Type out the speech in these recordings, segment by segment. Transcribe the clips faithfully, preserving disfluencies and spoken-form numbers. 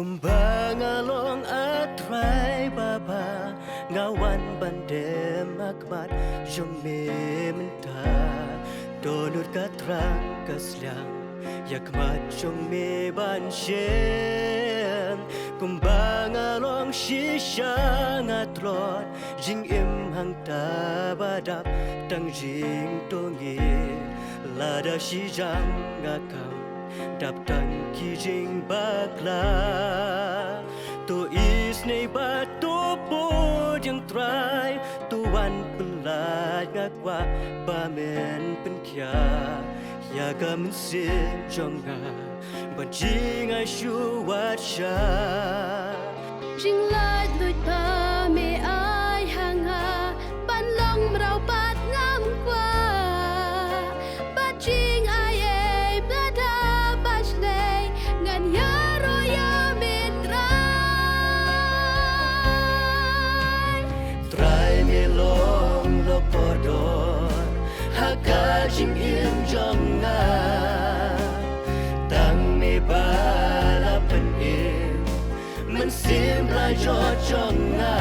Kumba nga long, A Trai Baba, nga wan ban dem ha khmat jong me mynta. Don nud ka thrang ka sliang ïa khmat jong me ban shem. Kumba nga long shisha nga tlot, jingim hangta ba dap tang jingtong ïa. Lada shi jam nga kham dap tang ki jingbakla. To isynei bad to pud ïa nga Trai, to wan pynlait, nga kwah ba men pynkhiah ïa ka mynsiem jong nga ban jingai shuh wat shah. Jinglaitluid ba me ai ha nga ban long mraw pat ngam kwah. Bad jingai ei ba da ba shlei ngan ïaroh ïa me Trai. Trai me long la kordor ha ka jingim jong nga. Tang me ba la pynim mynsiem la jot jong nga.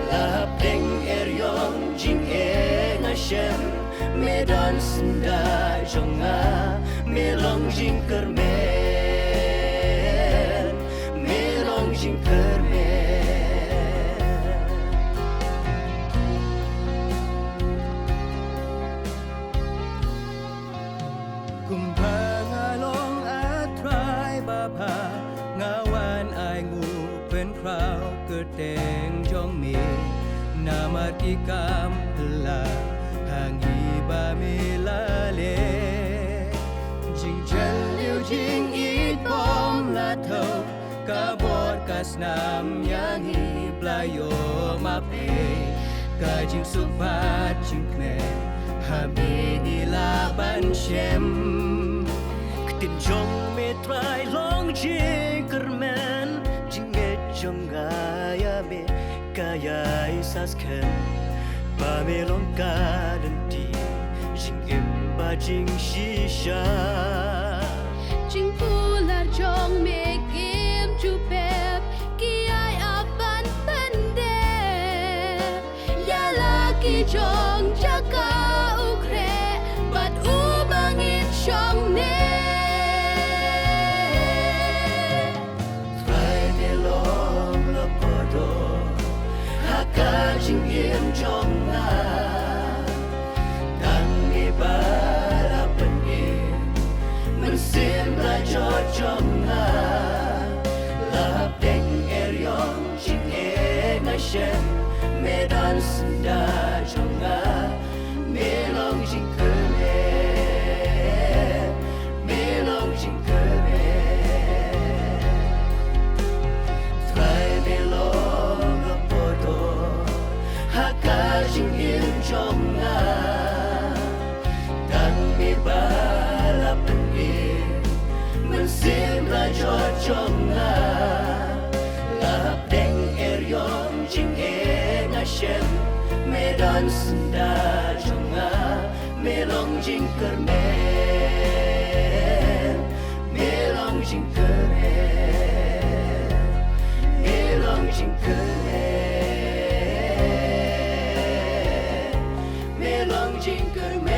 La hapdeng eriong jingeh nga shem me don syndah jong nga. Me long jingkyrmen, me long jingkyrmen. Kumba nga long, A Trai Baba, nga wan ai nguh pynkhraw kyrteng jong me. Namar ki kam phylla ha ngi ba me la leh. Jingjylliew jingïeit bym la thew, ka bor ka snam ïa ngi Blei, ïoh ma phi ka jingsuk bad jingkmen ha me ngi lah ban shem. Ktien jong me Trai long jingkyrmen, jingngeit jong nga ïa me ka ïai sa skhem. Ba me long ka lynti jingim bad jingshisha. Jingkular jong me kim ju pep, ki ai ap ban pyndep ïa la ki jong jaka u khreh bad uba ngin shong ne. Trai me long la kordor ha ka jingim jong nga. Tang me ba la pynim mynsiem la jot jong nga. La hapdeng eriong jingeh nga shem me don syndah jong nga. Me long jingkyrmen, me long jingkyrmen. Trai me long la kordor ha ka jingim jong nga. Tang me ba la pynim mynsiem la jot jong nga. La hapdeng eriong jingeh nga shem me don syndah jong nga. Me long jingkyrmen, me long jingkyrmen, me long jingkyrmen, me long jingkyrmen.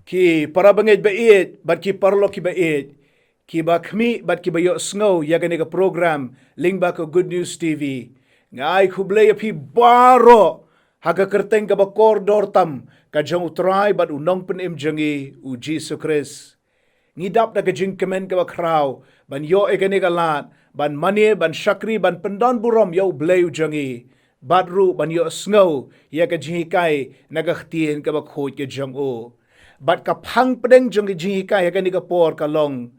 Ki para bangeit ba ïeit bad ki paralok ki ba ïeit, ki ba khmih bad ki ba ïohsngew ïa kane ka program lyngba ka Good News T V. Nga ai khublei ïa phi baroh ha ka kyrteng ka ba kordor tam, ka jong U Trai bad U Nongpynim jong ngi U Jisu Khrist. Ngi dap da ka jingkmen ka ba khraw ban ïoh ïa kane ka lad ban mane, ban shakri, ban pyndon burom ïa U Blei U jong ngi, bad ruh ban ïohsngew ïa ka jinghikai na ka ktien ka ba khuid ka jong U. Bad ka phang pdeng jong ka jinghikai ha kane ka por ka long: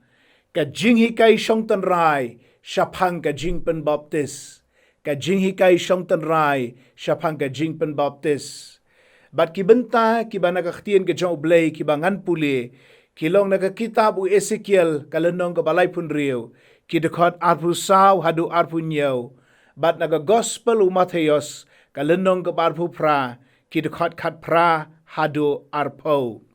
Ka jinghikai shong tynrai shaphang ka jingpynbaptis. Ka jinghikai shong tynrai shaphang ka jingpynbaptis. Bad ki bynta ki ba na ka ktien ka jong U Blei ki ba ngan pule, ki long na ka kitab u Esekiel ka lynnong kaba laiphew hynriew, ki dkhot arphew saw haduh arphew hynñiew, bad na ka gospel u Mathaios ka lynnong kaba arphew phra, ki dkhot khatphra haduh arphew.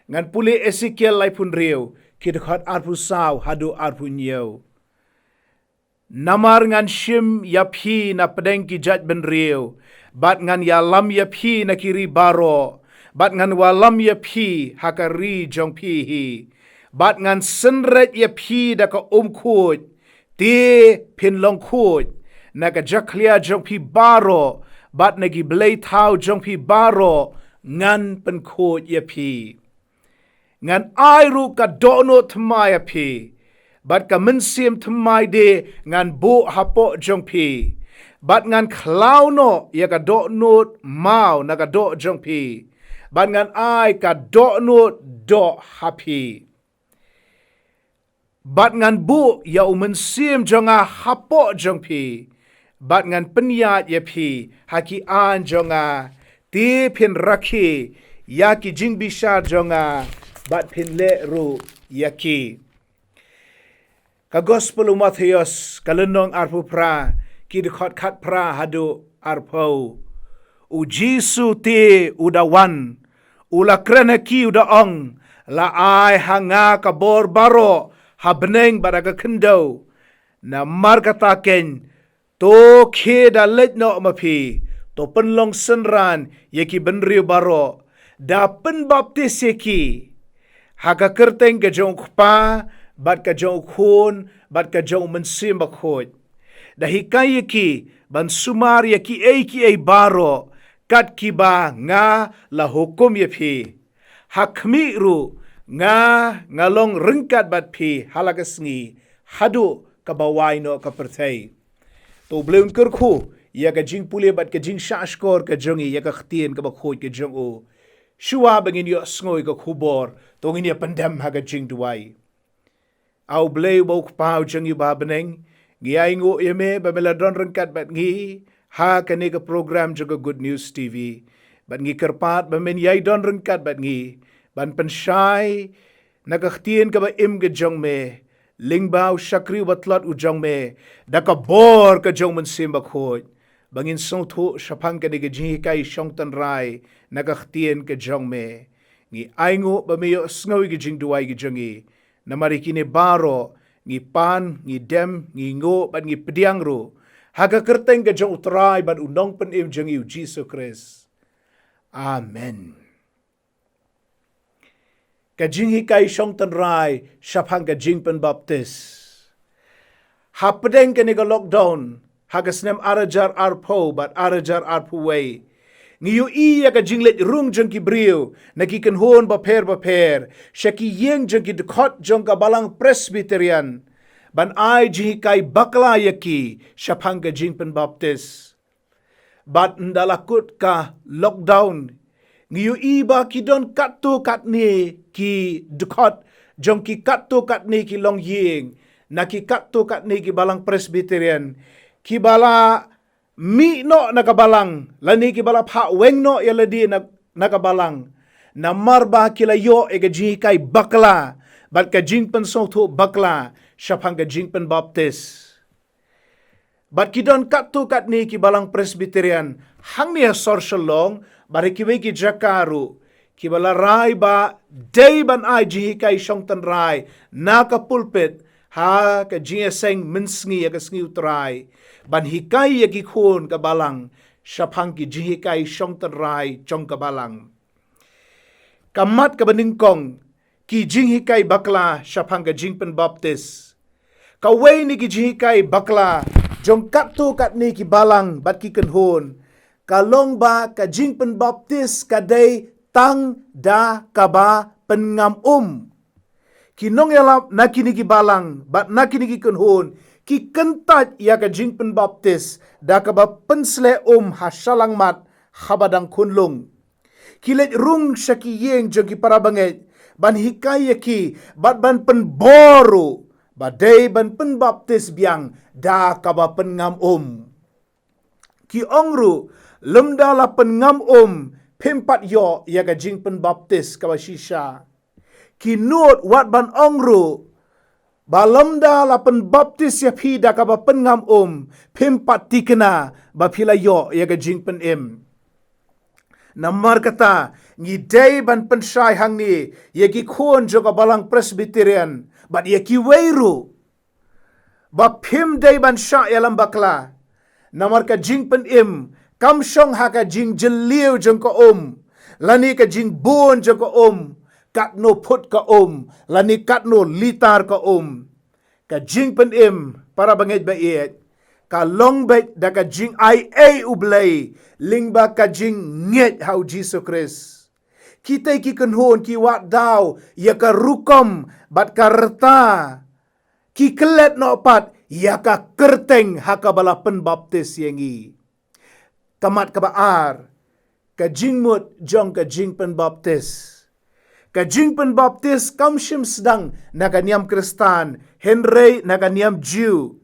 Ngan pule Esekiel laiphew hynriew, ki dkhot arphew saw haduh arphew hynñiew. Namar ngan shim ïa phi na pdeng ki jaitbynriew, bad ngan ïalam ïa phi na ki ri baroh, bad ngan wallam ïa phi ha ka ri jong phi hi, bad ngan synreit ïa phi da ka um khuid, te phin long khuid. Na ka jakhlia jong phi baroh, bad na ki blei thaw jong phi baroh, ngan pynkhuid ïa phi. Ngan ai ruh ka dohnud thymmai ïa phi, bad ka mynsiem thymmai de ngan buh hapoh jong phi, bad ngan khlaw noh ïa ka dohnud maw na ka doh jong phi, bad ngan ai ka dohnud doh ha phi. Bad ngan buh ïa u mynsiem jong nga hapoh jong phi, bad ngan pynïaid ïa phi ha ki aiñ jong nga, te phin rakhe ïa ki jingbishar jong nga, bad phin leh ruh ïa ki. Ka gospel u Mathaios ka lynnong arphew phra, ki dkhot khatphra haduh arphew. U Jisu te u da wan, u la kren ha ki u da ong, la ai ha nga ka bor baroh ha bneng bad ha ka khyndew. Namar kata keiñ, to khie da leit noh ma phi, to pynlong synran ïa ki bynriew baroh, da pynbaptis ïa ki ha ka kyrteng ka jong u Kpa, bad ka jong u Khun, bad ka jong u Mynsiem Bakhuid. Da hikai ïa ki ban sumar ïa kiei kiei baroh kat kiba nga la hukum ïa phi. Ha khmih ruh nga, nga long ryngkat bad phi ha la ka sngi, haduh kaba wai noh ka pyrthei. To u Blei un kyrkhu ïa ka jingpule bad ka jingshahshkor ka jong ngi ïa ka ktien kaba khuid ka jong u. Shuwa ba ngin ïohsngew ïa ka khubor, to ngin ïa pyndem ha ka jingduwai. A u Blei uba u Kpa u jong ngi uba ha bneng, ngi ainguh ïa me ba me la don ryngkat bad ngi ha kane ka program jong ka Good News T V. Bad ngi kyrpad ba men ïai don ryngkat bad ngi ban pynshai na ka ktien kaba im ka jong me, lyngba u shakri uba tlot u jong me, da ka bor ka jong u Mynsiem Bakhuid, ba ngin sngewthuh shaphang kane ka jinghikai shong tynrai na ka ktien ka jong me. Ngi ainguh ba me ïohsngew ïa ka jingduwai ka jong ngi. Namar ïa kine baroh ngi pan, ngi dem, ngi nguh bad ngi pdiang ruh ha ka kyrteng ka jong u Trai bad u Nongpynim jong ngi u Jisu Khrist. Amen. Ka jinghikai shong tynrai shaphang ka jingpynbaptis. Hapdeng kane ka lockdown ha ka snem ar hajar arphew bad ar hajar arphew wei, ngi ïohi ïa ka jingleit rung jong ki briew na ki kynhun bapher bapher sha ki ïing jong ki dkhot jong ka Balang Presbyterian ban ai jinghikai bakla ïa ki shaphang ka jingpynbaptis. Bad ynda la kut ka lockdown, ngi ïohi ba ki don katto katne ki dkhot jong ki katto katne ki longïing na ki katto katne ki Balang Presbyterian, kiba la mih noh na ka balang lane kiba la phah weng noh ïa lade na, na ka balang, namar ba ki la ïoh ïa ka jinghikai bakla bad ka jingpynsngewthuh bakla shaphang ka jingpynbaptis. Bad ki don katto katne ki Balang Presbyterian hangne ha sor Shillong bad ha kiwei ki jaka ruh, kiba la rai ba dei ban ai jinghikai shong tynrai na ka pulpit ha ka jingïaseng mynsngi ïa ka sngi u Trai, ban hikai ïa ki khun ka balang shaphang ki jinghikai shong tynrai jong ka balang. Ka mat kaba nyngkong, ki jinghikai bakla shaphang ka jingpynbaptis. Kawei na ki jinghikai bakla jong katto katne ki balang bad ki kynhun ka long ba ka jingpynbaptis ka dei tang da kaba pynngam um. Ki nongïalap na kine ki balang bad na kine ki kynhun ki kyntait ïa ka jingpynbaptis da kaba pynsleh um ha shyllangmat haba dang khunlung. Ki leit rung sha ki ïing jong ki para bangeit ban hikai ïa ki bad ban pynbor ruh ba dei ban pynbaptis biang da kaba pynngam um. Ki ong ruh, lymda la pynngam um, phim pat ïoh ïa ka jingpynbaptis kaba shisha. ki nud wat ban ong ruh ba lymda la pynbaptis ïa phi da kaba pynngam um, phim pat thikna ba phi la ïoh ïa ka jingpynim. Namar kata, ngi dei ban pynshai hangne ïa ki khun jong ka Balang Presbyterian bad ïa kiwei ruh ba phim dei ban shah ïalam bakla. Namar ka jingpynim kam shong ha ka jingjylliew jong ka um, lane ka jingbun jong ka um, katno phut ka um, lane katno litar ka um. Ka jingpynim, para bangeit ba ïeit, ka long beit da ka jingai ei U Blei lyngba ka jingngeit ha U Jisu Khrist. Kita ki kynhun ki wad daw ïa ka rukom bad ka rta, ki klet noh pat ïa ka kyrteng ha kaba la pynbaptis ïa ngi. Ka mat kaba ar, ka jingmut jong ka jingpynbaptis. Ka jingpynbaptis kam shym sdang na ka niam Khristan, hynrei na ka niam Jiw.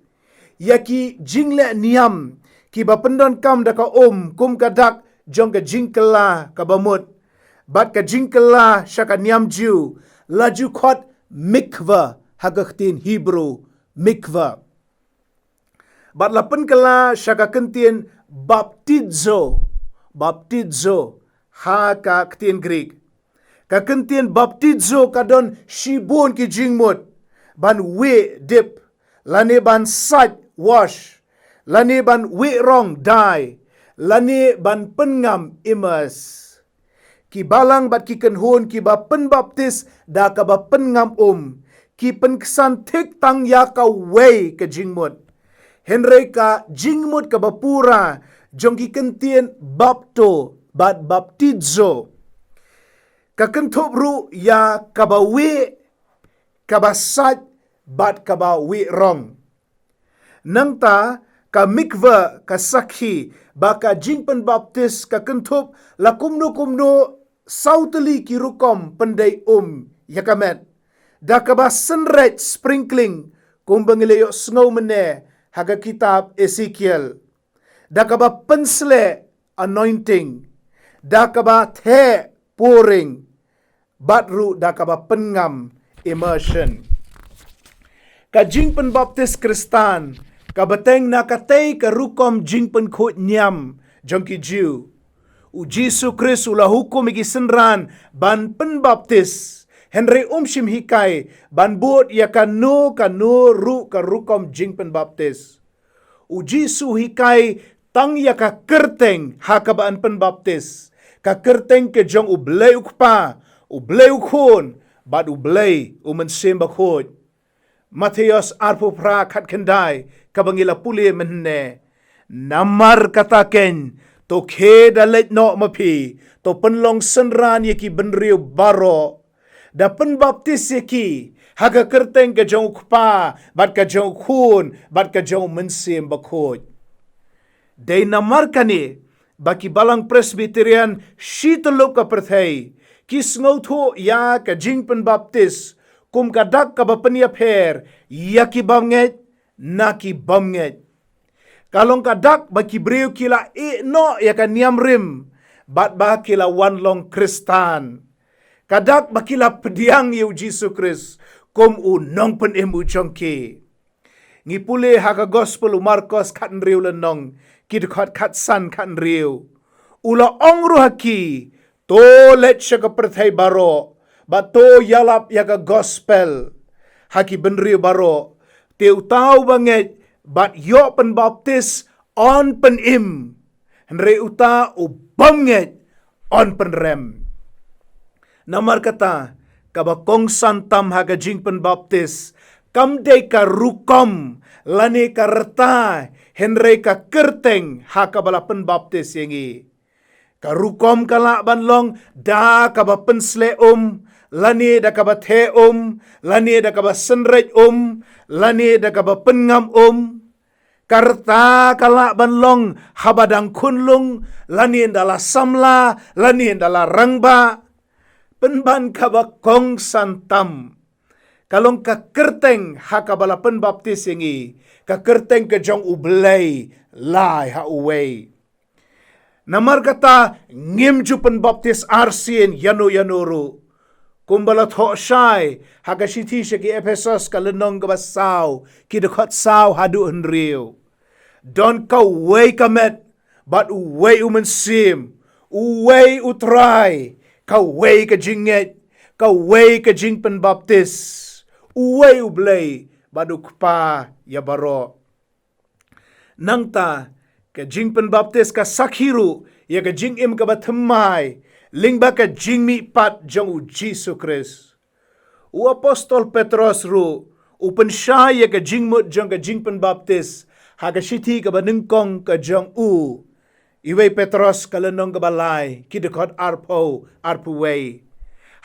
Ïa ki jingleh niam kiba pyndonkam da ka um kum ka dak jong ka jingkylla kaba mut bad ka jingkylla sha ka niam Jiw, la ju khot mikvah ha ka ktien Hebrew, mikvah. Bad la pynkylla sha ka kyntien baptizo, baptizo ha ka ktien Greek. Ka kyntien baptizo ka don shibun ki jingmut, ban wieh dip, lane ban sait, wash, lane ban wieh rong, dye, lane ban pynngam, immerse. Ki balang bad ki kynhun kiba pynbaptis da kaba pynngam um, ki pynksan thik tang ïa kawei ka jingmut. Hynrei ka jingmut kaba pura jong ki kyntien bapto bad baptizo ka kynthup ruh ïa kaba wieh, kaba sait bad kaba wieh rong. Nangta ka mikvah ka sakhi ba ka jingpynbaptis ka kynthup la kumno kumno saw tylli ki rukom pyndei um ïa ka met, da kaba synreit, sprinkling, kumba ngi la ïohsngew mynne ha ka kitab Esekiel, da kaba pynsleh, anointing, da kaba theh, pouring, bad ruh da kaba pynngam, immersion. Ka jingpynbaptis Khristan ka bteng na katei ka rukom jingpynkhuid niam jong ki Jiw. U Jisu Khrist u la hukum ïa ki synran ban pynbaptis, hynrei um shym hikai ban bud ïa kano kano ruh ka rukom jingpynbaptis. U Jisu u hikai tang ïa ka kyrteng ha kaba yn pynbaptis, ka kyrteng ka jong U Blei U Kpa, U Blei U Khun, bad U Blei U Mynsiem Bakhuid. Mathaios arphew phra, khatkhyndai, kaba ngi la pule mynne. Namar kata keiñ, to khie da leit noh ma phi, to pynlong synran ïa ki bynriew baroh, da pynbaptis ïa ki ha ka kyrteng ka jong U Kpa bad ka jong U Khun bad ka jong U Mynsiem Bakhuid. Dei namar kane ba ki balang Presbyterian shi tyllup ka pyrthei ki sngewthuh ïa ka jingpynbaptis kum ka dak kaba pynïapher ïa ki bymngeit na ki bym ngeit. Ka long ka dak ba ki briew ki la ïeh noh ïa ka niam rim bad ba ki la wan long Khristan. Ka dak ba ki la pdiang ïa U Jisu Khrist kum U Nongpynim u jong ki. Ngi pule ha ka Gospel u Markos khathynriew lynnong, ki dkhot khatsan, khathynriew. U la ong ruh ha ki, to leit sha ka pyrthei baroh bad to ïalap ïa ka Gospel ha ki bynriew baroh. Te uta uba ngeit bad ïoh pynbaptis yn pynim, hynrei uta u bym ngeit yn pynrem. Namar kata, kaba kongsan tam ha ka jingpynbaptis kam dei ka rukom lane ka rta, hynrei ka kyrteng ha kaba la pynbaptis ïa ngi. Ka rukom ka lah ban long da kaba pynsleh um, lane da kaba theh um, lane da kaba synreit um, lane da kaba pynngam um. Ka rta ka lah ban long haba dang khunlung, lane da la samla, lane da la rangbah. Pynban kaba kongsan tam ka long ka kyrteng ha kaba la pynbaptis ïa ngi, ka kyrteng ka jong U Blei, lai ha uwei. Namar kata ngim ju pynbaptis arsien ïano ïano ruh. Kumba la thoh shai ha ka shithi sha ki Ephesos ka lynnong kaba saw, ki dkhot saw haduh hynriew. Don kawei ka met, bad uwei u Mynsiem, uwei u Trai, kawei ka jingngeit, kawei ka jingpynbaptis, uwei u Blei, bad u Kpa ïa baroh. Nangta, ka jingpynbaptis ka sakhi ruh ïa ka jingim kaba thymmai lyngba ka jingmihpat jong u Jisu Khrist. U apostol Petros ruh u pynshai ïa ka jingmut jong ka jingpynbaptis ha ka shithi kaba nyngkong ka jong u, Iwei Petros ka lynnong kaba lai, ki dkhot arphew, arphew wei.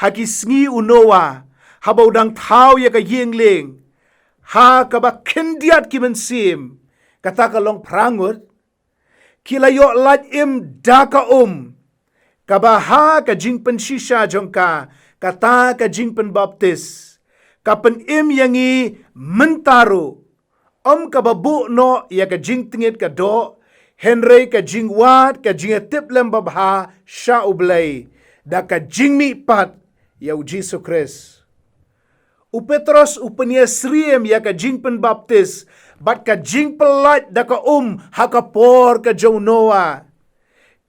Ha ki sngi u Noah, haba u dang thaw ïa ka ïing lieng, ha kaba khyndiat ki mynsiem, kata ka long phra ngut, ki la ïoh lait im da ka um, kaba ha ka jingpynshisha jong ka, kata ka jingpynbaptis, ka pynim ïa ngi mynta ruh, ym kaba buh noh ïa ka jingtngit ka doh, hynrei ka jingwad ka jingïatiplem babha sha U Blei, da ka jingmihpat ïa u Jisu Khrist. U Petros u pynïasyriem ïa ka jingpynbaptis, bad ka jingpyllait da ka um ha ka por ka jong u Noah.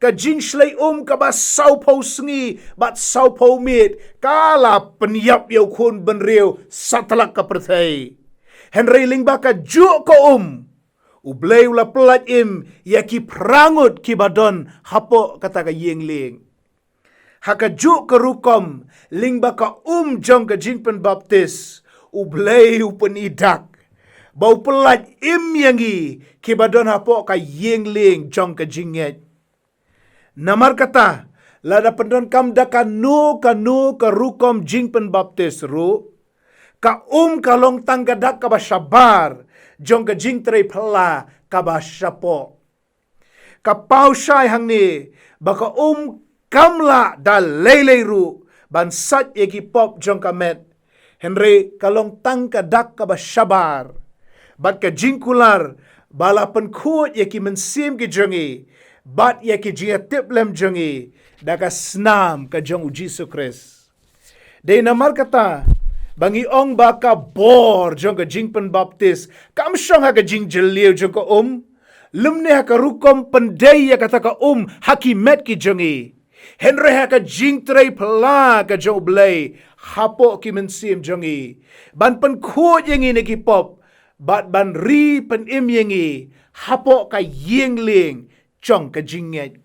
Ka jingshlei um kaba sawphew sngi, bad sawphew miet, ka la pynïap ïa u khun bynriew satlak ka pyrthei. Hynrei lyngba kajuh ka um, U Blei u la pyllait im ïa ki phra ngut kiba don hapoh kata ka ïing lieng. Ha kajuh ka rukom, lyngba ka um jong ka jingpynbaptis, U Blei u pyni dak ba u pyllait im ïa ngi kiba don hapoh ka ïing lieng jong ka jingngeit. Namar kata, lada pyndonkam da kano kano ka rukom jingpynbaptis ruh, ka um ka long tang ka dak kaba shabar jong ka jingtrei phylla kaba shapoh. Ka paw shai hangne ba ka um kam lah da lei lei ruh ban sait ïa ki pop jong ka met. Hynrei ka long tang ka dak kaba shabar, bad ka jingkular ba la pynkhuid ïa ki mynsiem ki jong ngi, bad ïa ki jingïatiplem jong ngi da ka snam ka jong U Jisu Khrist. Dei namar kata ba ngi ong ba ka bor jong ka jingpynbaptis kam shong ha ka jingjylliew jong ka um, lymne ha ka rukom pyndei ïa kata ka um ha ki met ki jong ngi. Hynrei ha ka jingtrei phylla ka jong U Blei hapoh ki mynsiem jong ngi, ban pynkhuid ïa ngi na ki pop, bad ban ri pynim ïa ngi hapoh ka ïing lieng jong ka jingngeit.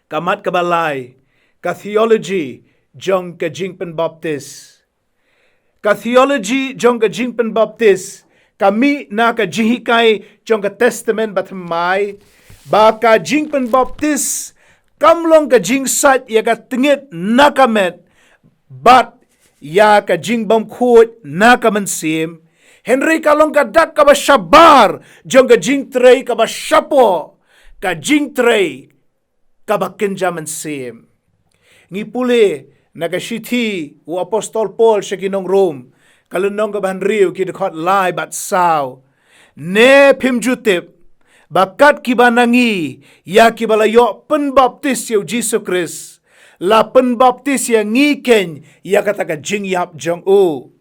Ka mat kaba lai, ka theology jong ka jingpynbaptis. Ka theology jong ka jingpynbaptis ka mih na ka jinghikai jong ka Testament Bathymmai, ba ka jingpynbaptis kam long ka jingsait ïa ka tngit na ka met, bad ïa ka jingbymkhuid na ka mynsiem, hynrei ka long ka dak kaba shabar jong ka jingtrei kaba shapoh, ka jingtrei kaba kynja mynsiem. Ngi pule na ka shithi u apostol Paul sha ki nong Rom, ka lynnong kaba hynriew, ki dkhot lai bad saw. Ne phim ju tip ba kat kiba na ngi ïa kiba la ïoh pynbaptis ïa U Jisu Khrist, la pynbaptis ïa ngi kein ïa kata ka jingïap jong u.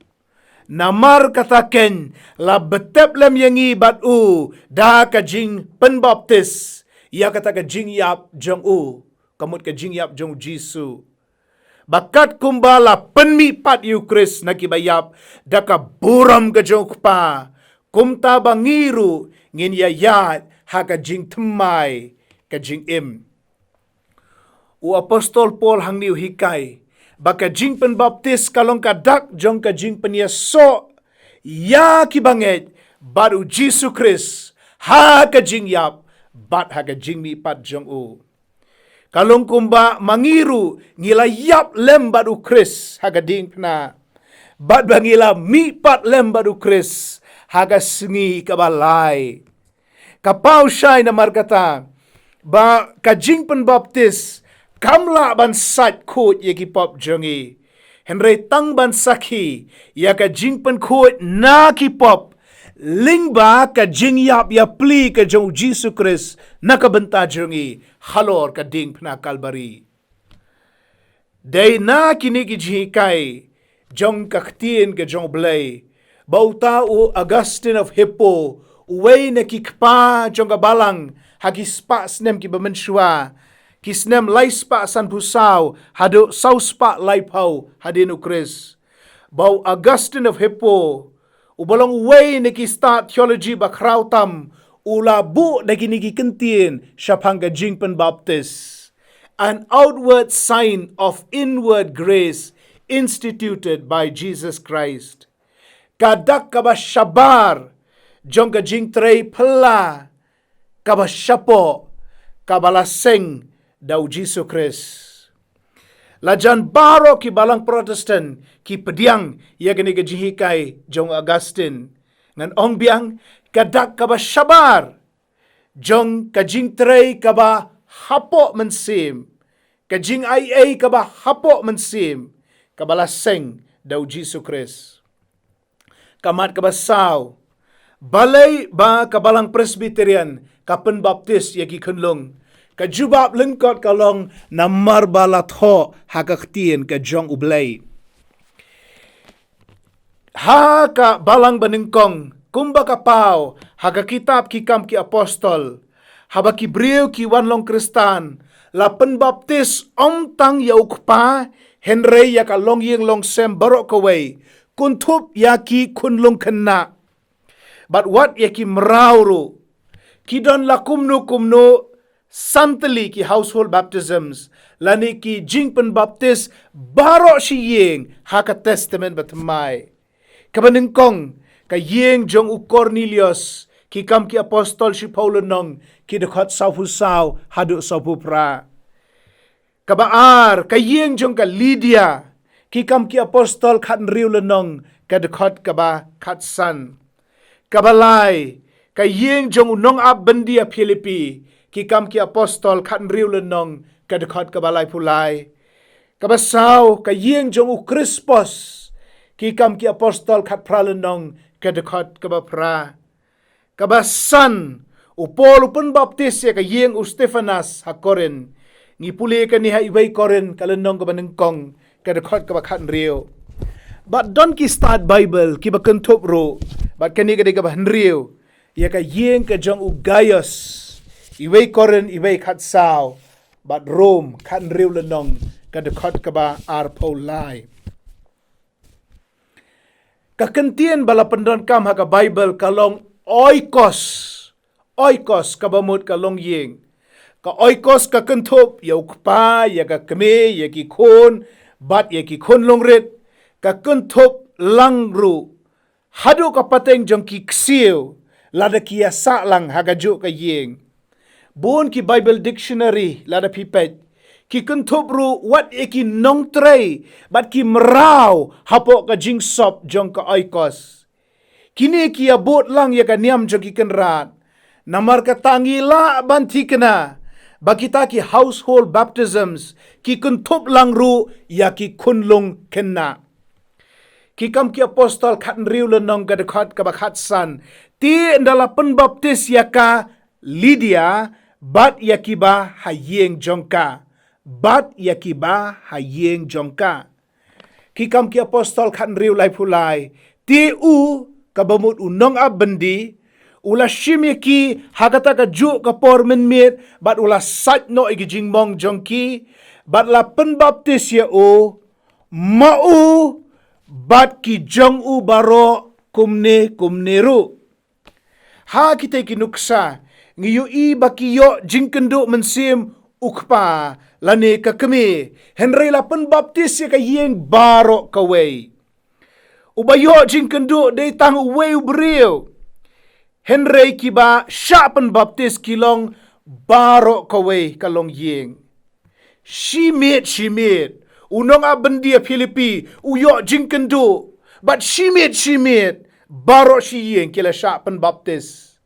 Namar kata kein la btep lem ïa ngi bad u da ka jingpynbaptis ïa kata ka jingïap jong u, ka mut ka jingïap jong U Jisu. Ba kat kumba la pynmihpat ïa U Khrist na kiba ïap da ka burom ka jong U Kpa, kumta ba ngi ruh ngin ïaïaid ha ka jingthymmai ka jingim. U apostol Paul hangne u hikai ba ka jingpynbaptis ka long ka dak jong ka jingpynïasoh ïa kiba ngeit bad U Jisu Khrist ha ka jingïap bad ha ka jingmihpat jong u. Ka long kumba ma ngi ruh ngi la ïap lem bad U Khrist ha ka diengphna, bad ba ngi la mihpat lem bad U Khrist ha ka sngi kaba lai. Ka paw shai namar kata ba ka jingpynbaptis kam lah ban sait khuid ïa ki pop jong ngi, hynrei tang ban sakhi ïa ka jingpynkhuid na ki pop lyngba ka jingïap ïapli ka jong U Jisu Khrist na ka bynta jong ngi halor ka diengphna Kalbari. Dei na kine ki jinghikai jong ka ktien ka jong U Blei ba uta u Augustine of Hippo, uwei na ki kpa jong ka balang ha ki spah snem kiba mynshuwa, ki snem lai spah sanphew saw haduh saw spah laiphew hadien U Khrist, ba u Augustine of Hippo, uba long uwei na ki stad theology ba khraw tam, u la buh da kine ki kyntien shaphang ka jingpynbaptis: an outward sign of inward grace instituted by Jesus Christ. Ka dak kaba shabar jong ka jingtrei phylla kaba shapoh, kaba la seng da U Jisu Khrist. Lajan baroh ki balang Protestant ki pdiang ïa kane ka jinghikai jong Augustine. Ngan ong biang, ka dak kaba shabar jong ka jingtrei kaba hapoh mynsiem, ka jingaiei kaba hapoh mynsiem, kaba la seng da U Jisu Khrist. Ka mat kaba saw, balei ba ka balang Presbyterian ka pynbaptis ïa ki khunlung? Ka jubab lyngkot ka long namar ba la thoh ha ka ktien ka jong U Blei. Ha ka balang banyngkong, kumba ka paw ha ka kitab Ki Kam ki Apostol, haba ki briew ki wan long Khristan, la pynbaptis ym tang ïa u kpa, hynrei ïa ka longïing longsem baroh kawei, kynthup ïa ki khunlung khynnah bad wat ïa ki mraw ruh. Ki don la kumno kumno san tylli ki household baptisms, lane ki jingpynbaptis baroh shi ïing ha ka Testament Bathymmai. Kaba nyngkong, ka ïing jong u Cornelius, Ki Kam ki Apostol shiphew lynnong, ki dkhot sawphew saw haduh sawphew phra. Kaba ar, ka ïing jong ka Lydia, Ki Kam ki Apostol khathynriew lynnong, ka dkhot kaba khatsan. Kaba lai, ka ïing jong u nongap byndi ha Philippi, Ki Kam ki Apostol khathynriew lynnong, ka dkhot kaba laiphew lai. Kaba saw, ka ïing jong u Krispos, Ki Kam ki Apostol khatphra lynnong, ka dkhot kaba phra. Kaba san, u Paul u pynbaptis ïa ka ïing u Stephanas ha Korinth. Ngi pule kane ha Iwei Korinth ka lynnong kaba nyngkong, ka dkhot kaba khathynriew. Bad don ki stad Baibl kiba kynthup ruh bad kane ka dei kaba hynriew, ïa ka ïing ka jong u Gaios, Iwei Korinth iwei khatsaw, bad Rom khathynriew lynnong, ka dkhot kaba arphew lai. Ka kyntien ba la pyndonkam ha ka Baibl ka long oikos. Oikos kaba mut ka longïing. Ka oikos ka kynthup ïa u kpa, ïa ka kmie, ïa ki khun bad ïa ki khunlung rit. Ka kynthup lang ruh haduh ka pateng jong ki ksiew lada ki ïa sah lang ha kajuh ka ïing. Bun ki Bible dictionary lada phi peit, ki kynthup ruh wat ïa ki nongtrei bad ki mraw hapoh ka jingsop jong ka oikos. Kine ki ïa bud lang ïa ka niam jong ki kynrad. Namar kata ngi lah ban thikna ba kita ki household baptisms ki kynthup lang ruh ïa ki khunlung khynnah. Ki Kam ki Apostol khathynriew lynnong, ka dkhot kaba khatsan. Te ynda la pynbaptis ïa ka Lydia bad ïa kiba ha ïing jong ka. Bad ïa kiba ha ïing jong ka. Ki Kam ki Apostol khathynriew, laiphew lai. Te u, kaba mut u nongap byndi, u la shim ïa ki ha kata kajuh ka por mynmiet bad u la sait noh ïa ki jingmong jong ki bad la pynbaptis ïa u, ma u bad ki jong u baroh kumne kumne ruh. Ha kita ki nuksa ngi ïohi ba ki ïoh jingkynduh mynsiem u kpa lane ka kmie, hynrei la pynbaptis ïa ka ïing baroh kawei. Uba ïoh jingkynduh dei tang uwei u briew, hynrei kiba shah pynbaptis ki long baroh kawei ka longïing. Shi miet shi miet u nongap byndi ha Philippi u ïoh jingkynduh, bad shi miet shi miet baroh shi ïing ki la shah pynbaptis.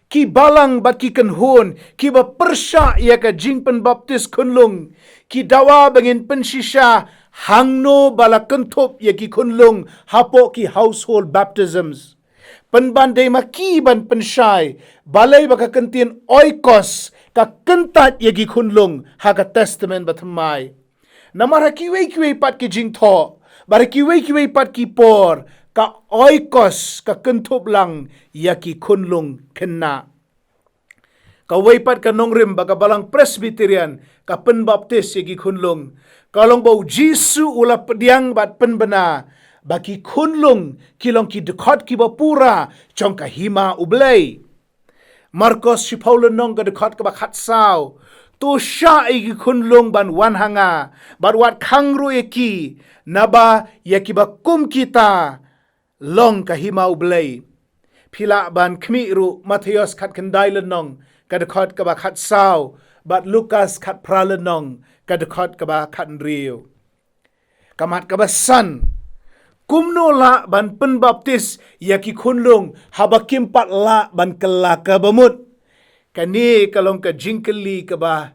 Ki balang bad ki kynhun kiba pyrshah ïa ka jingpynbaptis khunlung ki dawa ba ngin pynshisha hangno ba la kynthup ïa ki khunlung hapoh ki household baptisms. Pynban dei ma ki ban pynshai balei ba ka kyntien oikos ka kyntait ïa ki khunlung ha ka Testament Bathymmai. Namar ha kiwei kiwei pat ki jingthoh, bad ha kiwei kiwei pat ki por, ka oikos, ka kynthup lang ïa ki khunlung khynnah. Kawei pat ka nongrim ba ka Balang Presbyterian ka pynbaptis ïa ki khunlung, ka long ba U Jisu u la pdiang bad pynbna ba ki khunlung ki long ki dkhot kiba pura jong ka hima U Blei. Markos shiphew lynnong, ka dkhot kaba khatsaw: To shah ïa ki khunlung ban wan ha nga, bad wat khang ruh ïa ki, naba ïa kiba kum kita long ka hima U Blei. Phi lah ban khmih ruh Mathaios khatkhyndai lynnong, ka dkhot kaba khatsaw, bad Lukas khatphra lynnong, ka dkhot kaba khathynriew. Ka mat kaba san: Kumno lah ban pynbaptis ïa ki khunlung haba kim pat lah ban kylla ka bamut? Kane ka long ka jingkylli kaba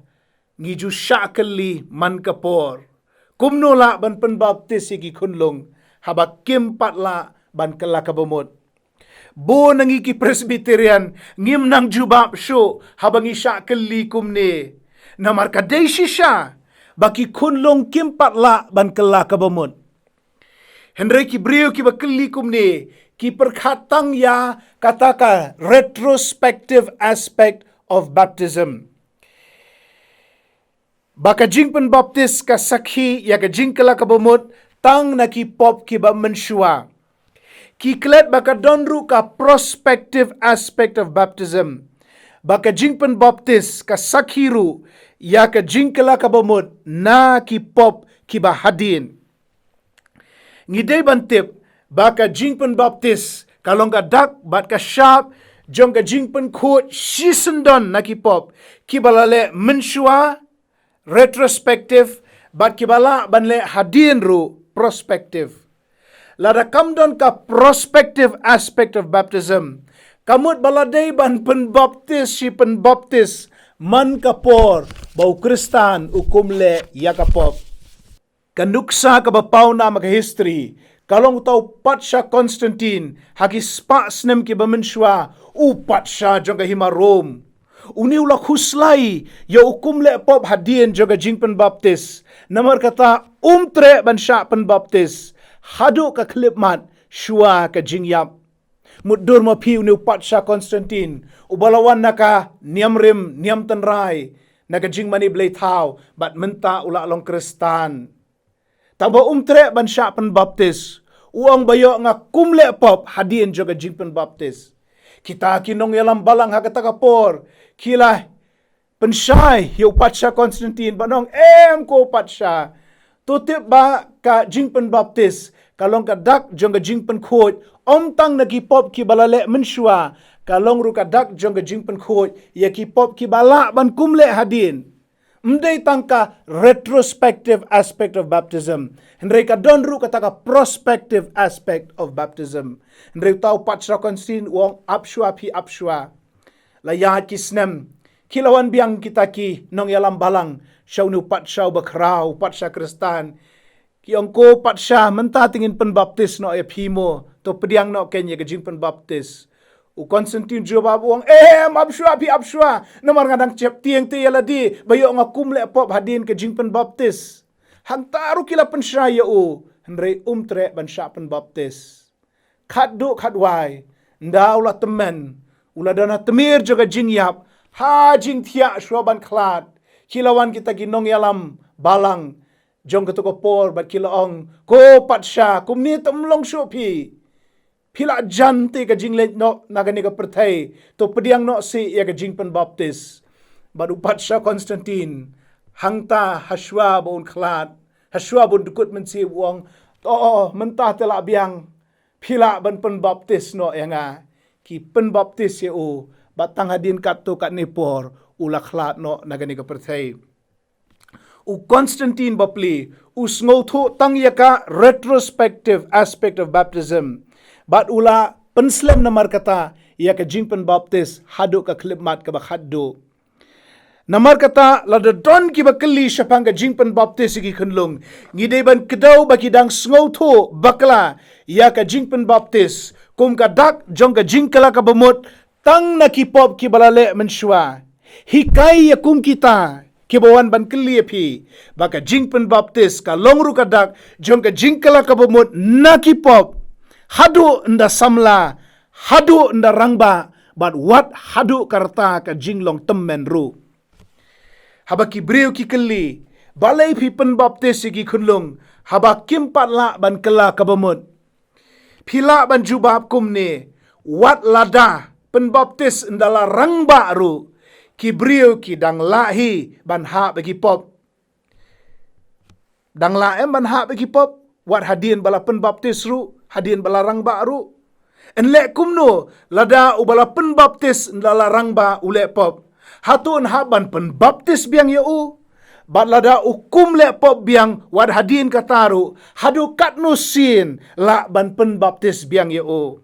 ngi ju shah kylli man ka por. Kumno lah ban pynbaptis ïa ki khunlung haba kim pat lah ban kylla ka bamut? Bun na ngi ki Presbyterian ngim nang jubab shuh haba ngi shah kylli kumne, namar ka dei shisha ba ki khunlung kim pat lah ban kylla ka bamut. Hynrei ki briew kiba kylli kumne ki pyrkhat tang ïa kata ka retrospective aspect of baptism, ba ka jingpynbaptis ka sakhi ïa ka jingkylla ka bamut tang na ki pop kiba mynshuwa. Ki klet ba ka don ruh ka prospective aspect of baptism, ba ka jingpynbaptis ka sakhi ruh ïa ka jingkylla ka bamut na ki pop kiba hadien. Ngi dei ban tip ba ka jingpynbaptis ka long ka dak bad ka shap jong ka jingpynkhuid shisyndon na ki pop kiba la leh mynshuwa, retrospective, bad kiba lah ban leh hadien ruh, prospective. Lada kam don ka prospective aspect of baptism, ka mut ba la dei ban pynbaptis shi pynbaptis man ka por ba u Khristan u kum leh ïa ka pop. Ka nuksa kaba paw nam ha ka history ka long uta u Patsha Constantine, ha ki spah snem kiba mynshuwa, u patsha jong ka hima Rom. Une u la khuslai ïa u kum leh pop hadien jong ka jingpynbaptis. Namar kata um treh ban shah pynbaptis haduh ka khyllipmat shuwa ka jingïap. Mutdur ma phi une u Patsha Constantine, uba la wan na ka niam rim niam tynrai, na ka jingmane blei thaw, bad mynta u la long Khristan. Tangba um treh ban shah pynbaptis, u ong ba ïoh nga kum leh pop hadien jong ka jingpynbaptis. Kita ki nongïalam balang ha kata ka por ki la pynshai ïa u Patsha Constantine, ba ong, em ko patsha, to tip ba ka jingpynbaptis ka long ka dak jong ka jingpynkhuid, ym tang na ki pop kiba la leh mynshuwa, ka long ruh ka dak jong ka jingpynkhuid ïa ki pop kiba lah ban kum leh hadien. Ym dei tang ka retrospective aspect of baptism, hynrei ka don ruh kata ka prospective aspect of baptism. Hynrei uta u Patsha Constantine u ong, ap shuwa phi, ap shuwa. La ïaid ki snem, ki la wan biang kita ki nongïalam balang sha une u patsha uba khraw, u patsha Khristan. Ki ong, ko patsha, mynta te ngin pynbaptis noh ïa phi mo, to pdiang noh kein ïa ka jingpynbaptis. U Constantine jubab u ong, em, ap shuwa phi, ap shuwa, namar nga dang sheptieng te ïa lade ba ïoh nga kum leh pop hadien ka jingpynbaptis. Hangta ruh ki la pynshai ïa u, hynrei um treh ban shah pynbaptis. Khatduh khatwai, ynda u la tymmen, u la don ha tmier jong ka jingïap, ha jingthiah shuwa ban khlad, ki la wan kita ki nongïalam balang jong kato ka por bad ki la ong, ko patsha, kumne te ym long shuh phi. Phi la jan te ka jingleit noh na kane ka pyrthei, to pdiang noh seh ïa ka jingpynbaptis. Bad u Patsha Constantine, hangta ha shuwa ba un khlad, ha shuwa ba un dkut mynsiem, u ong, to mynta te la biang, phi lah ban pynbaptis noh ïa nga. Ki pynbaptis ïa u, bad tang hadien katto katne por u la khlad noh na kane ka pyrthei. U Constantine bapli u sngewthuh tang ïa ka retrospective aspect of baptism, bad u la pynslem namar kata ïa ka jingpynbaptis haduh ka khyllipmat kaba khatduh. Namar kata, lada don kiba kylli shaphang ka jingpynbaptis ïa ki khunlung, ngi dei ban kdew ba ki dang sngewthuh bakla ïa ka jingpynbaptis kum ka dak jong ka jingkylla kaba mut tang na ki pop kiba la leh mynshuwa. Hikai ïa kum kita kiba wan ban kylli ïa phi ba ka jingpynbaptis ka long ruh ka dak jong ka jingkylla kaba mut na ki pop, haduh ynda samla, haduh ynda rangbah, bad wat haduh ka rta ka jinglong tymmen ruh. Haba ki briew ki kylli, balei phi pynbaptis ïa ki khunlung haba kim pat lah ban kylla kaba mut? Phi lah ban jubab kumne, wat lada pynbaptis ynda la rangbah ruh, ki briew ki dang lah hi ban hap ïa ki pop. Dang lah em ban hap ïa ki pop, wat hadien ba la pynbaptis ruh, hadien ba la rangbah ruh? Yn leh kumno lada uba la pynbaptis ynda la rangbah u leh pop? Hato yn hap ban pynbaptis biang ïa u? Bad lada u kum leh pop biang wat hadien kata ruh, haduh katno sien lah ban pynbaptis biang ïa u?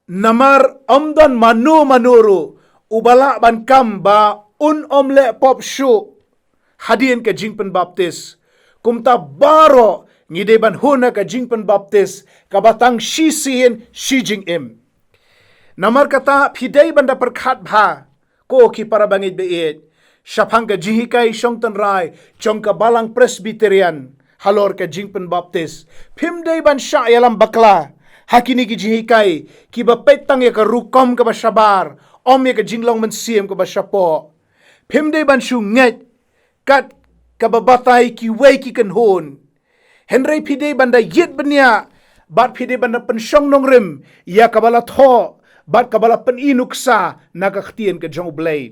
Namar ym don mano mano ruh uba lah ban kam ba un ym leh pop shuh hadien ka jingpynbaptis. Kumta baroh ngi dei ban hun ha ka jingpynbaptis kaba tang shisien shi jingim. Namar kata phi dei ban da pyrkhat bha, ko ki para bangeit baieit, shaphang ka jinghikai shong tynrai jong ka Balang Presbyterian halor ka jingpynbaptis. Phim dei ban shah ïalam bakla ha kine ki jinghikai kiba peit tang ïa ka rukom kaba shabar, ym ïa ka jinglong mynsiem kaba shapoh. Phim dei ban shu ngeit kat kaba batai kiwei ki kynhun. Hynrei phi dei ban da ïit bniah bad phi dei ban da pynshong nongrim ïa kaba la thoh bad kaba la pyni nuksa na ka ktien ka jong U Blei.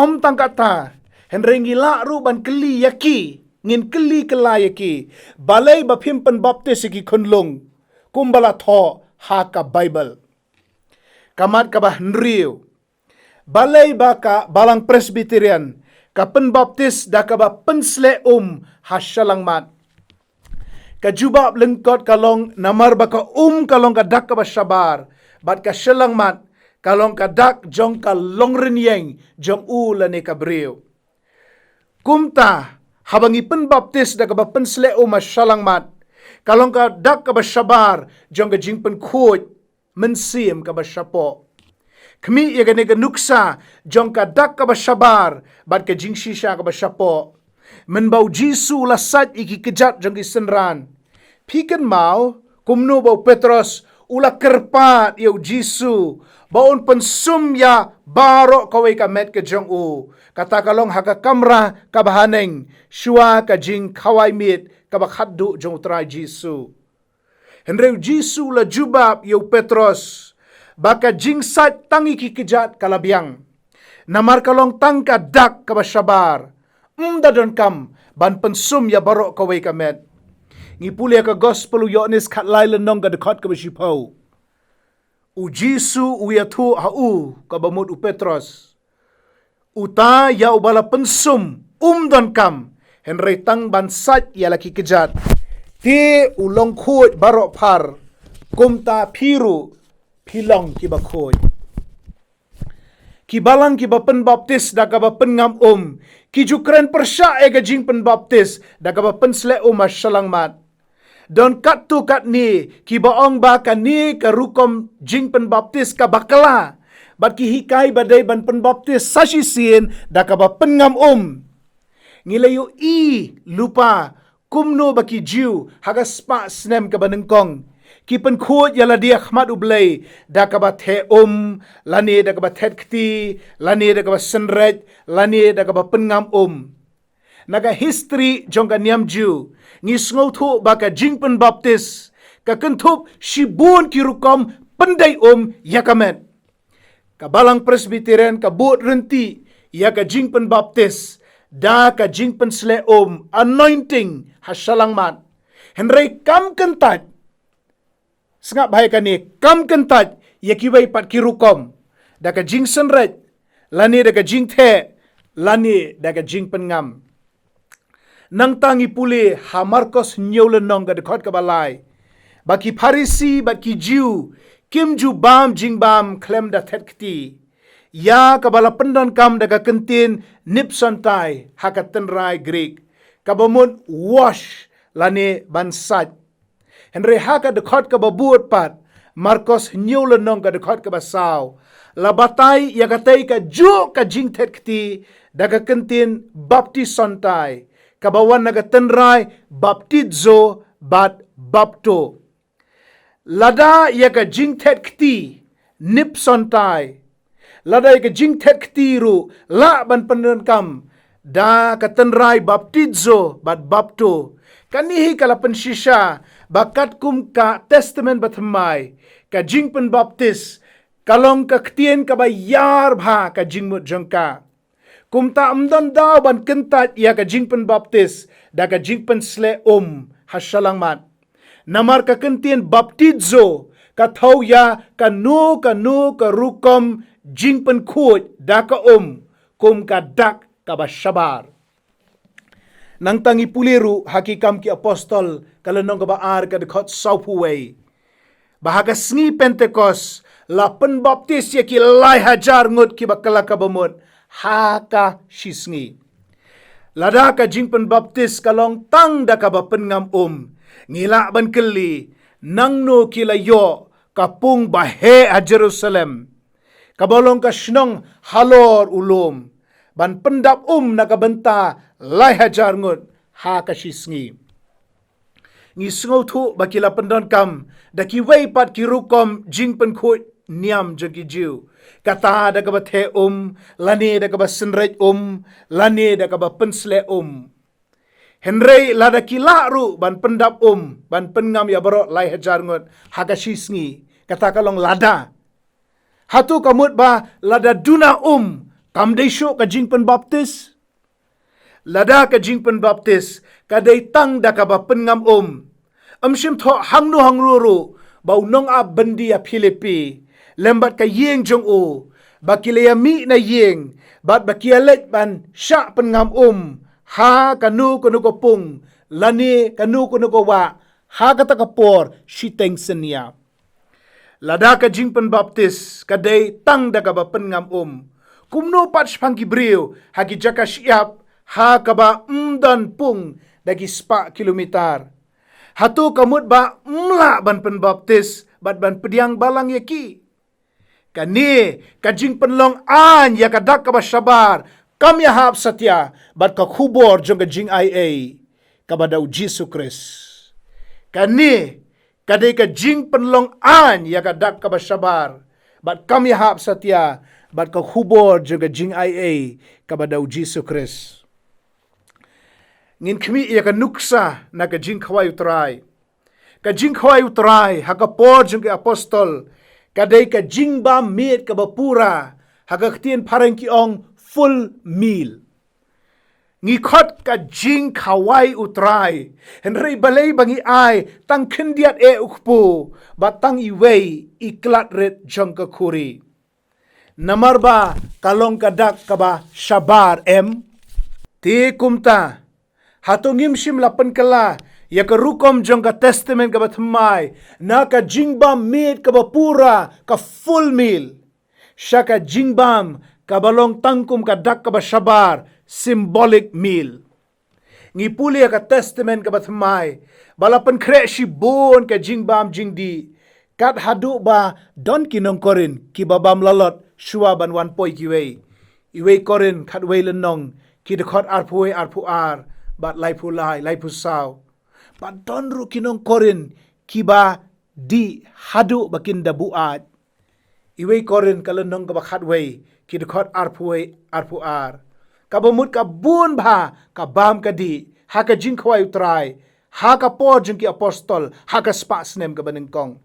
Ym tang kata, hynrei ngi lah ruh ban kylli ïa ki, ngin kylli kylla ïa ki, balei ba phim pynbaptis ïa ki khunlung kumba la thoh ha ka Baibl? Ka mat kaba hynriew, balei ba ka Balang Presbyterian ka pynbaptis da kaba pynsleh um ha shyllangmat? Ka jubab lyngkot ka long namar ba ka um ka long ka dak kaba shabar, bad ka shyllangmat ka long ka dak jong ka longrynïeng jong u lane ka briew. Kumta, haba ngi pynbaptis da kaba pynsleh um ha shyllangmat, ka long ka dak kaba shabar jong ka jingpynkhuid mynsiem kaba shapoh. Khmih ïa kane ka nuksa jong ka dak kaba shabar bad ka jingshisha kaba shapoh. Mynba U Jisu u la sait ïa ki kjat jong ki synran, phi kynmaw kumno ba u Petros u la kyrpad ïa U Jisu ba un pynsum ïa baroh kawei ka met ka jong u. Kata ka long ha ka kamra kaba haneng shuwa ka jingkhawai miet kaba khatduh jong U Trai Jisu. Hynrei U Jisu u la jubab ïa u Petros ba ka jingsait tang ïa ki kjat ka la biang, namar ka long tang ka dak kaba shabar. Ym da donkam ban pynsum ïa baroh kawei ka met. Ngi pule ïa ka Gospel u Ïoannis khatlai lynnong ka dkhot kaba shiphew. U Jisu u ïathuh ha u, kaba mut u Petros, uta ïa uba la pynsum um donkam, hynrei tang ban sait ïa la ki kjat. Te u long khuid baroh phar, kumta phi ruh phi long kiba khuid. Ki balang kiba pynbaptis da kaba pynngam um ki ju kren pyrshah ïa ka jingpynbaptis da kaba pynsleh um ha shyllangmat. Don katto katne kiba ong ba kane ka rukom jingpynbaptis ka bakla, bad ki hikai ba dei ban pynbaptis sa shisien da kaba pynngam um. Ngi la ïohi lypa kumno ba ki Jiw ha ka spah snem kaba nyngkong ki pynkhuid ïa lade ha khmat U Blei da kaba theh um, lane da kaba thet kti, lane da kaba synreit, lane da kaba pynngam um. Na ka history jong ka niam Jiw, ngi sngewthuh ba ka jingpynbaptis ka kynthup shibun ki rukom pyndei um ïa ka met. Ka Balang Presbyterian ka bud ryntih ïa ka jingpynbaptis da ka jingpynsleh um, anointing, ha shyllangmat. Hynrei kam kyntait, sngap bha ïa kane, kam kyntait ïa kiwei pat ki rukom, da ka jingsynreit, lane da ka jingtheh, lane da ka jingpynngam. Nangta ngi pule ha Markos hynñiew lynnong ka dkhot kaba lai, ba ki Pharisi bad ki Jiw kim ju bam jingbam khlem da thet kti, ïa kaba la pyndonkam da ka kyntien nipsantai ha ka tynrai Grik, kaba mut wash lane ban sait. Hynrei ha ka dkhot kaba bud pat, Markos hynñiew lynnong ka dkhot kaba saw, La batai ïa katei ka juh ka jingthet kti da ka kyntien baptisontai, kaba wan na ka tynrai baptizo bad bapto. Lada ïa ka jingthet kti nipsontai, lada ïa ka jingthet kti ruh lah ban pyndonkam da ka tynrai baptizo bad bapto. Kane hi ka la pynshisha ba katkum ka Testament Bathymmai, ka jingpynbaptis ka long ka ktien kaba ïar bha ka jingmut jong ka. Kumta ym don daw ban kyntait ïa ka jingpynbaptis da ka jingpynsleh um ha shyllangmat. Namar ka kyntien baptizo ka thew ïa kano kano ka rukom jingpynkhuid da ka um kum ka dak kaba shabar. Nangta ngi pule ruh ha Ki Kam ki Apostol ka lynnong kaba ar ka dkhot sawphew wei, ba ha ka sngi Pentekost la pynbaptis ïa ki lai hajar ngut kiba kylla ka bamut ha ka shisngi. Lada ka jingpynbaptis ka long tang da kaba pynngam um, ngi lah ban kylli, nangno ki la ïoh ka pung ba heh ha Jerusalem, kaba long ka shnong halor u lum, ban pyndap um na ka bynta lai hajar ngut ha ka shisngi? Ngi sngewthuh ba ki la pyndonkam da kiwei pat ki rukom jingpynkhuid niam jong ki Jiw, kata da kaba theh um, lane da kaba synreit um, lane da kaba pynsleh um. Hynrei lada ki lah ruh ban pyndap um ban pynngam ïa baroh lai hajar ngut ha ka shisngi, kata ka long lada. Hato ka mut ba lada duna um kam dei shuh ka jingpynbaptis? Lada ka jingpynbaptis ka dei tang da kaba pynngam um, ym shym thoh hangno hangno ruh ba u nongap byndi ïa Philipi lem bad ka ïing jong u, ba ki la ïa mih na ïing bad ba ki ïa leit ban shah pynngam um ha kano kano ka pung lane kano kano ka wah ha kata ka por shiteng synñia. Lada ka jingpynbaptis ka dei tang da kaba pynngam um, kumno pat shaphang ki briew ha ki jaka shyiap ha kaba ym don pung da ki spah kilometer? Hato ka mut ba ym lah ban pynbaptis bad ban pdiang balang ïa ki? Kane ka jingpynlong aiñ ïa ka dak kaba shabar kam ïahap satia bad ka khubor jong ka jingaiei kaba da u Jisu Khrist. Kane ka dei ka jingpynlong aiñ ïa ka dak kaba shabar bad kam ïahap satia bad ka khubor jong ka jingaiei kaba da u Jisu Khrist. Ngin khmih ïa ka nuksa na ka jingkhawai U Trai. Ka jingkhawai U Trai ha ka por jong ki apostol ka dei ka jingbam miet kaba pura, ha ka ktien phareng ki ong full meal. Ngi khot ka jingkhawai U Trai, hynrei balei ba ngi ai tang khyndiat eh u kpu bad tang iwei i klat rit jong ka khuri? Namar ba ka long ka dak kaba shabar, em? Te kumta, hato ngim shym la pynkylla ïa ka rukom jong ka Testament kaba thymmai na ka jingbam miet kaba pura, ka full meal, sha ka jingbam kaba long tang kum ka dak kaba shabar, symbolic meal? Ngi pule ïa ka Testament kaba thymmai ba la pynkhreh shibun ka jingbam jingdih, kat haduh ba don ki nong Korinth kiba bam lalot shuwa ban wan poi kiwei. Iwei Korinth khatwei lynnong, ki dkhot arphew wei, arphew ar bad laiphew lai, laiphew saw. Bad don ruh ki nong Korinth kiba dih haduh ba kin da buaid. Iwei Korinth ka lynnong kaba khatwei, ki dkhot arphew wei, arphew ar. Kaba mut ka bun bha ka bam ka dih ha ka jingkhawai U Trai ha ka por jong ki apostol, ha ka spah snem kaba nyngkong.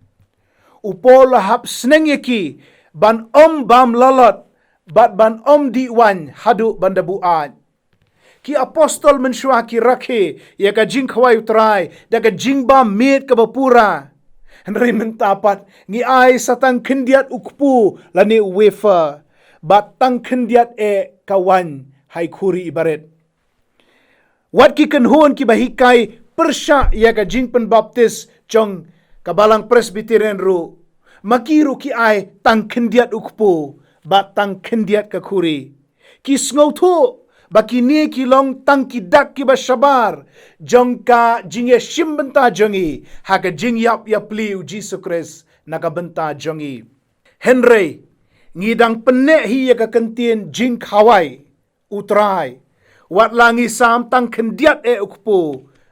U Paul la hap sneng ïa ki ban ym bam lalot bad ban ym dih waiñ haduh ban da buaid. Ki apostol mynshuwa ki rakhe ïa ka jingkhawai U Trai da ka jingbam miet kaba pura. Hynrei mynta pat ngi ai sa tang khyndiat u kpu lane u wafer bad tang khyndiat eh ka waiñ ha i khuri iba rit. Wat ki kynhun kiba hikai pyrshah ïa ka jingpynbaptis jong ka Balang Presbyterian ruh, ma ki ruh ki ai tang khyndiat u kpu bad tang khyndiat ka khuri. Ki sngewthuh ba kine ki long tang ki dak kiba shabar jong ka jingïashim bynta jong ngi ha ka jingïap ïapli U Jisu Khrist na ka bynta jong ngi. Hynrei Ngi dang pynneh hi ïa ka kyntien jingkhawai u Trai. Wat la ngi sam tang khyndiat eh u kpu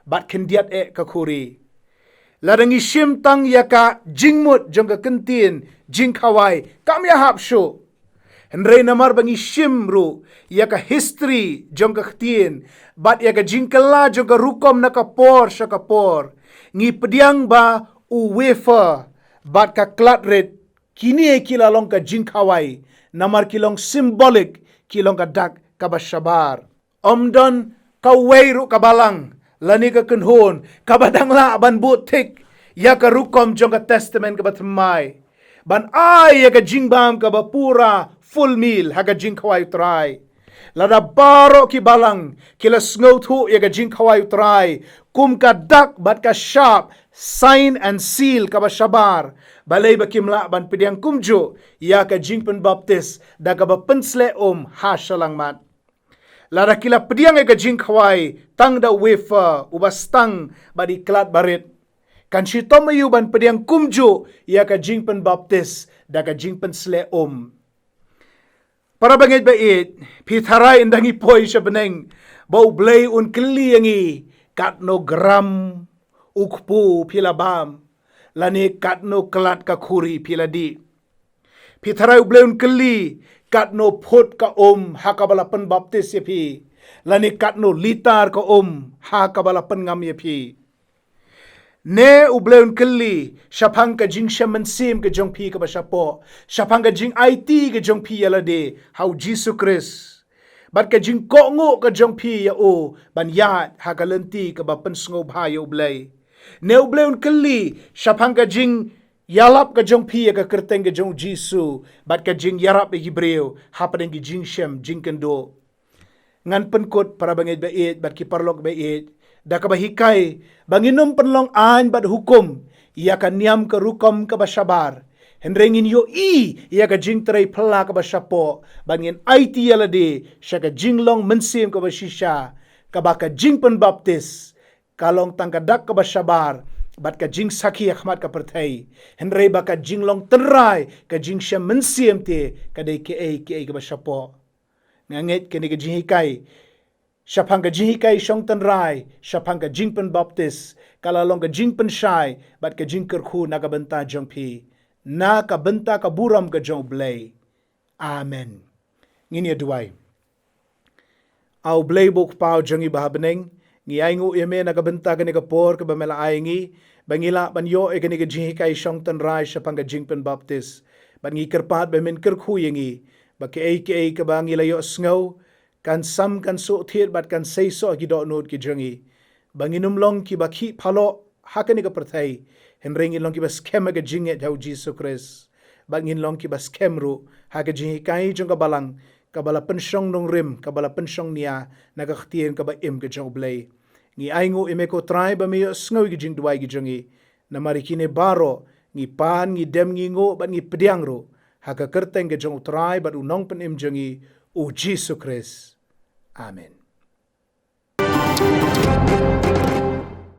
bad khyndiat eh ka khuri. Lada ngi shim tang ïa ka jingmut jong ka kyntien jingkhawai, kam ïahap shuh. Hynrei namar ba ngi shim ruh ïa ka history jong ka ktien bad ïa ka jingkylla jong ka rukom na ka por sha ka por, ngi pdiang ba u wafer bad ka kladrit, kine ki la long ka jingkhawai, namar ki long symbolic, ki long ka dak kaba shabar. Ym don kawei ruh ka balang lane ka kynhun kaba dang lah ban bud thik ïa ka rukom jong ka Testament kaba thymmai ban ai ïa ka jingbam kaba pura, full meal, ha ka jingkhawai u Trai. Lada baroh ki balang ki la sngewthuh ïa ka jingkhawai u Trai kum ka dak bad ka shap, sign and seal kaba shabar, balei ba kim lah ban pdiang kumjuh ïa ka jingpynbaptis da kaba pynsleh um ha shyllangmat? Lada ki la pdiang ïa ka jingkhawai tang da u wafer uba stang bad i klad barit, kan shitom aïu ban pdiang kumjuh ïa ka jingpynbaptis da ka jingpynsleh um? Para bangeit ba ïeit, phi tharai ynda ngi poi sha bneng ba u Blei un kylli ïa ngi, katno gram u kpu phi la bam, lane katno klad ka khuri phi la dih. Phi tharai u Blei un kylli katno phut ka um ha kaba la pynbaptis ïa phi, lane katno litar ka um ha kaba la pynngam ïa phi. Ne u Blei un kylli shaphang ka jingshem mynsiem ka jong phi kaba shapoh, shaphang ka jingaiti ka jong phi ïa lade ha u Jisu Khrist, bad ka jingkohnguh ka jong phi ïa u ban ïaid ha ka lynti kaba pynsngewbha ïa u Blei. Ne u Blei un kylli shaphang ka jingïalap ka jong phi ïa ka kyrteng ka jong u Jisu bad ka jingïarap ïa ki briew hapdeng ki jingshem jingkynduh. Ngan pynkut, para bangeit ba ïeit bad ki paralok ba ïeit, da kaba hikai ba ngin ym pynlong aiñ bad hukum ïa ka niam ka rukom kaba shabar, hynrei ngin ïohi ïa ka jingtrei phylla kaba shapoh bad ngin aiti ïa lade sha ka jinglong mynsiem kaba shisha, kaba ka jingpynbaptis ka long tang ka dak kaba shabar bad ka jingsakhi ha khmat ka pyrthei, hynrei ba ka jinglong tynrai, ka jingshem mynsiem te, ka dei kaei kaei kaba shapoh. Nga ngeit kane ka jinghikai shaphang ka jinghikai shong tynrai shaphang ka jingpynbaptis ka la long ka jingpynshai bad ka jingkyrkhu na ka bynta jong phi, na ka bynta ka burom ka jong u Blei. Amen. Ngin ïa duwai. A u Blei ba u Kpa u jong ngi ba ha bneng, ngi ainguh ïa me na ka bynta kane ka por kaba me la ai ngi ba ngi lah ban ïoh ïa kane ka jinghikai shong tynrai shaphang ka jingpynbaptis. Bad ngi kyrpad ba men kyrkhu ïa ngi ba kaei kaei kaba ngi la ïohsngew kan sam, kan suk thied bad kan seisoh ha ki dohnud ki jong ngi, ba ngin ym long kiba khih phaloh ha kane ka pyrthei, hynrei ngin long kiba skhem ha ka jingngeit ha u Jisu Khrist, bad ngin long kiba skhem ruh ha ka jinghikai jong ka balang kaba la pynshong nongrim, kaba la pynshong nia na ka ktien kaba im ka jong u Blei. Ngi ainguh ïa me ko Trai ba me ïohsngew ïa ki jingduwai ki jong ngi. Namar ïa kine baroh ngi pan, ngi dem, ngi nguh bad ngi pdiang ruh ha ka kyrteng ka jong u Trai bad u Nongpynim jong ngi, u Jisu Khrist. Amen.